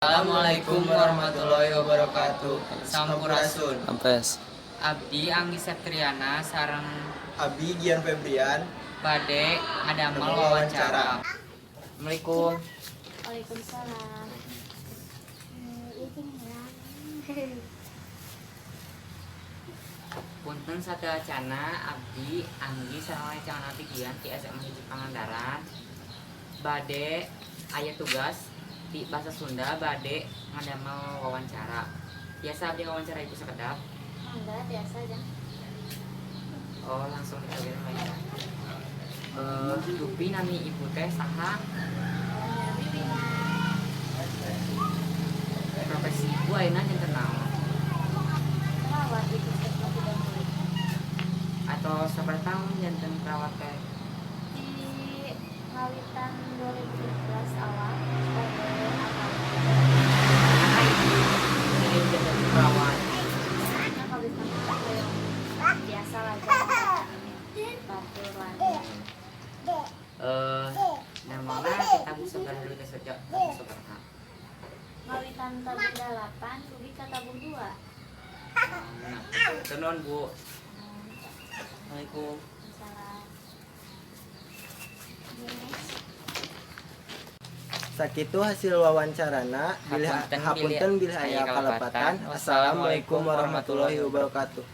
Assalamualaikum warahmatullahi wabarakatuh. Sampurasun. Rampes. Abdi Anggi Septriana sareng Abi Gian Febrian bade ngadamel Wawancara. Wawancara. Assalamualaikum. Waalaikumsalam. Itu Punten sateuacana, abdi Anggi sareng rerencangan abdi Gian ti SMA 1 Pangandaran. Bade aya tugas di bahasa Sunda, bade ngadamel wawancara. Biasa abdi wawancara ibu sakedap? Mangga, biasa aja. Oh, langsung ditawin lah ya. Dupi nami ibu teh saha? Wina. Profesi ibu ayeuna janten naon? Perawat di Puskesmas Sidamulih. Atau sabaraha tahun janten perawat teh? Di ngawitan 2017 awal pada awal. Nah, ibu jadi janten perawat. Nah, kalau yang biasa lah, jangan batur lagi. Namanya kita bu sabaraha duit saja, sabaraha? Ngawitan tabung 8, dugi ka tabung 2. Nah, nuhun, Bu. Assalamualaikum. Salah. Sakitu hasil wawancarana, bilih Hapunten. Hapunten bilih aya Aya kalepatan. kalepatan. Assalamualaikum warahmatullahi wabarakatuh.